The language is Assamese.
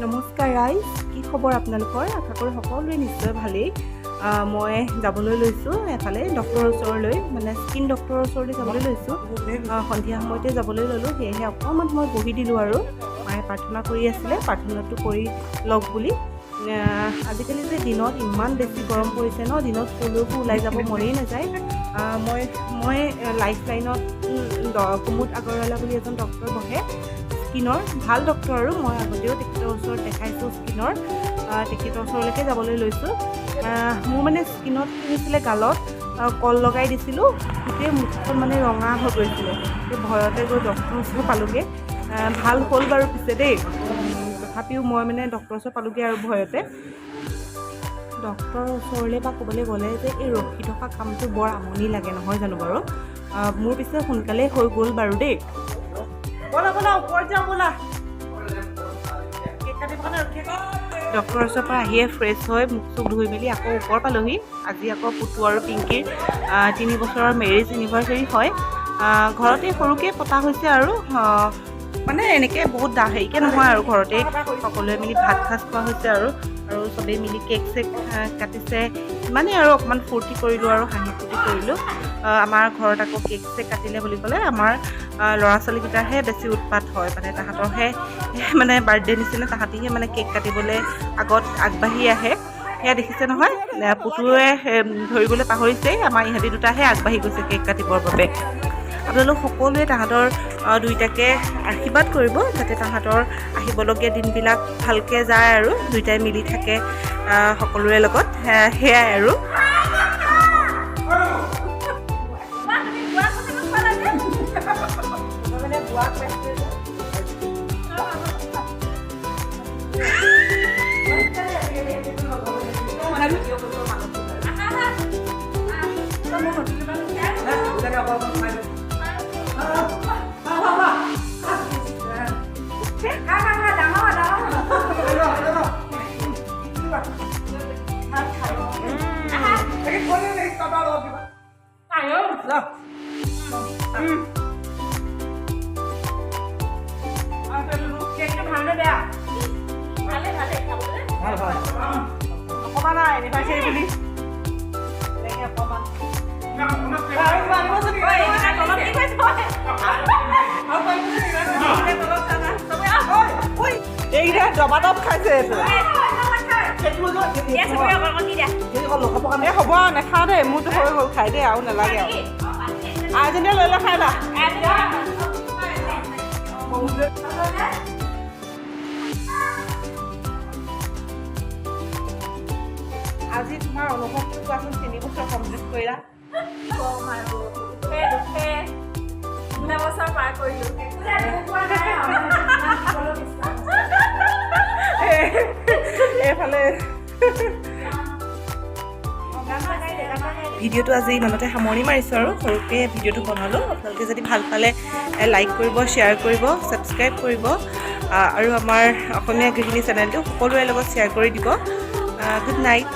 নমস্কাৰ ৰাইজ, কি খবৰ আপোনালোকৰ? আশা কৰোঁ সকলোৰে নিশ্চয় ভালেই। মই যাবলৈ লৈছোঁ এফালে ডক্টৰৰ ওচৰলৈ, মানে স্কিন ডক্টৰৰ ওচৰলৈ যাবলৈ লৈছোঁ। সন্ধিয়া সময়তে যাবলৈ ল'লোঁ, সেয়েহে অকণমান সময় বহি দিলোঁ আৰু মায়ে প্ৰাৰ্থনা কৰি আছিলে, প্ৰাৰ্থনাটো কৰি লওক বুলি। আজিকালি যে দিনত ইমান বেছি গৰম পৰিছে ন, দিনত ক'লৈকো ওলাই যাব মনেই নাযায়। মই লাইফ লাইনত কুমুদ আগৰৱালা বুলি এজন ডক্টৰ বহে, স্কিনৰ ভাল ডক্টৰ আৰু মই আগতেও তেখেতৰ ওচৰত দেখাইছোঁ স্কিনৰ। তেখেতৰ ওচৰলৈকে যাবলৈ লৈছোঁ। মোৰ মানে স্কিনত কি হৈছিলে, গালত কল লগাই দিছিলোঁ, গোটেই মুখখন মানে ৰঙা হৈ গৈছিলে। সেই ভয়তে গৈ ডক্টৰৰ ওচৰ পালোগৈ। ভাল হ'ল বাৰু পিছে দেই। তথাপিও মই মানে ডক্টৰৰ ওচৰ পালোগৈ আৰু ভয়তে। ডক্টৰৰ ওচৰলৈ বা ক'বলৈ গ'লে যে এই ৰখি থকা কামটো বৰ আমনি লাগে, নহয় জানো বাৰু? মোৰ পিছে সোনকালেই হৈ গ'ল বাৰু দেই। ব'লা ব'লা, ওপৰত যাওঁ ব'লা। কেক কাটিবৰ কাৰণে ৰখি। ডক্টৰৰ ওচৰৰ পৰা আহিয়ে ফ্ৰেছ হৈ মুখ চুখ ধুই মেলি আকৌ ওপৰ পালোহি। আজি আকৌ পুতু আৰু পিংকিৰ 3 বছৰৰ মেৰেজ এনিভাৰ্চাৰী হয়। ঘৰতে সৰুকৈ পতা হৈছে আৰু মানে এনেকৈ বহুত হেৰিকৈ নহয় আৰু ঘৰতেই সকলোৱে মিলি ভাত সাজ খোৱা হৈছে আৰু আৰু চবেই মিলি কেক চেক কাটিছে। ইমানেই আৰু অকণমান ফূৰ্তি কৰিলোঁ আৰু হাঁহি ফূৰ্তি কৰিলোঁ। আমাৰ ঘৰত আকৌ কেক চেক কাটিলে বুলি ক'লে আমাৰ ল'ৰা ছোৱালীকেইটাৰহে বেছি উৎপাত হয়, মানে তাহাঁতৰহে মানে বাৰ্থডে নিচিনা, তাহাঁতিহে মানে কেক কাটিবলৈ আগত আগবাঢ়ি আহে। সেয়া দেখিছে নহয়, পুতুৱে ধৰিবলৈ পাহৰিছেই, আমাৰ ইহঁতি দুটাহে আগবাঢ়ি গৈছে কেক কাটিবৰ বাবে। আপোনালোক সকলোৱে তাহাঁতৰ দুইটাকে আশীৰ্বাদ কৰিব, যাতে তাহাঁতৰ আহিবলগীয়া দিনবিলাক ভালকৈ যায় আৰু দুইটাই মিলি থাকে সকলোৰে লগত। সেয়াই আৰু। অকণমান আৰু এনিভাৰ্চাৰী বুলি তেনেকে অকণমান আৰু কিবা আনিব আছে নেকি? আৰু কিবা আনিব আছে নেকি? এইকেইটা দবাদব খাইছে এইটো। এই হ'ব আৰু নাখাওঁ দেই, মোৰতো হৈ গ'ল খাই দেই, আৰু নালাগে আৰু। আইজনীয়ে লৈ লৈ খাই লোৱা। আজি তোমাৰ অনুভৱটো কোৱাচোন, 3 বছৰ কমপ্লিট কৰিলা। কম আৰু দুখে দুখে 2টা বছৰ পাৰ কৰিলোঁ। এইফালে ভিডিঅ'টো আজি ইমানতে সামৰণি মাৰিছোঁ আৰু সৰুকৈ ভিডিঅ'টো বনালোঁ। আপোনালোকে যদি ভাল পালে লাইক কৰিব, শ্বেয়াৰ কৰিব, ছাবস্ক্ৰাইব কৰিব আৰু আমাৰ অসমীয়া গৃহিণী চেনেলটো সকলোৰে লগত শ্বেয়াৰ কৰি দিব। Good night.